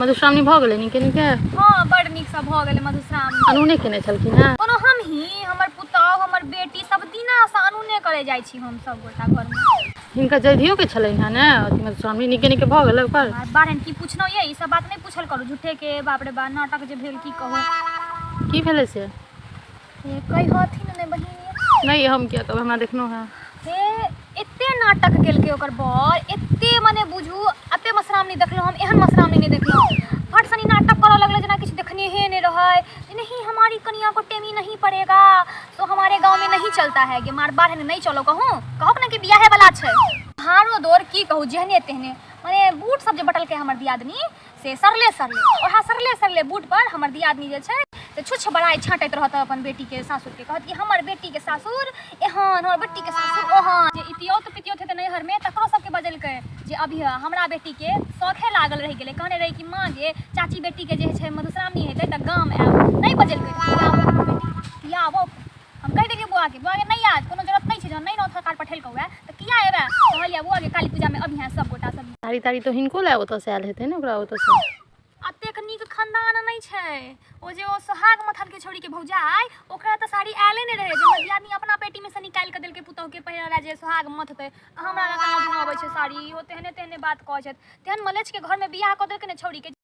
मधुश्रावणी भऽ गेलै नीके नीके? हँ, बड़ नीकसँ भऽ गेलै मधुश्रावणी। अनूने केने छलखिन हेँ? कोनो हमही, हमर पुतहु, हमर बेटी सब दिनासँ अनूने करै जाइ छी हम सब गोटा घरमे। हिनकर जैधियोके छलनि हेँ ने अथी मधुश्रावणी? नीके नीके भऽ गेलै ओकर? बारहन की पुछलहुँ ये, ई सब बात नहि पूछल करू झूठेके। बाप रे बा, नाटक जे भेल की कहू। की भेलै से? हे कहथिन ने बहिन ये। नहि, हम किया कहबै, हमरा देखनो है। हे एते नाटक केलकै ओकर बर, एते मने बुझू एते मधुश्रावणी देखलहुँ हम, एहन मधुश्रावणी नहि देखलहुँ। फट सनी नाटक करऽ लगलै जेना किछु देखनेहे नहि रहै। नहीं, हमारी कनिया को टेमी नहीं पड़ेगा, सो हमारे गाँव में नहीं चलता है। गे मार बाढ़ नहि चलो, कहूँ कहू ने कि बियाहे वाला छै। भारो दौर की कहू, जेहने तेहने मने बूट सब जे बटलकै हमर दियादनी से सरले सरले, ओएह सरले सरले बूट पर हमर दियादनी जे छै से छुच्छ बड़ाइ छाँटैत रहत अपन बेटीके सासुरके। कहत कि हमर बेटीके सासुर एहन, हमर बेटीके सासुर ओहन। जे इतियौत पितियौत हेतै नैहरमे तकरो सबके बजेलकै जे अभी हमरा बेटीके शौखे लागल रहि गेलै। कहने रहै कि माँ गे, चाची बेटीके जे छै मधुश्रावणी हेतै तऽ गाम आयब, नहि बजेलकै तऽ आबो बेटी पियाबो। हम कहि देलियै बौआके, बौआके नहि आयत, कोनो जरूरत नहि छै, जहन नहि नौत हकार पठेलकौ हए तऽ किया एबै? कहलियै बौआके, काली पूजामे अबिहेँ सब गोटा सब। साड़ी ताड़ी तऽ हिनको लए ओतऽसँ आयल हेतै ने ओकरा ओतऽसँ? अतेक नीक खानदान नहि छै ओ जे ओ सोहाग मथलके छौड़ीके भौजाइ, ओकरा तऽ साड़ी आयले नहि रहै, जे हमर दियादनी अपना पेटीमे सँ निकालि कऽ देलकै पुतहुके पहिरऽ लए जे सोहाग मथतै। आ हमरा लए कहाँ दिन अबै छै साड़ी? इहो तेहने तेहने बात कहै छथि। तेहन मलेच्छके घरमे बियाह कऽ देलकै ने छौड़ीके।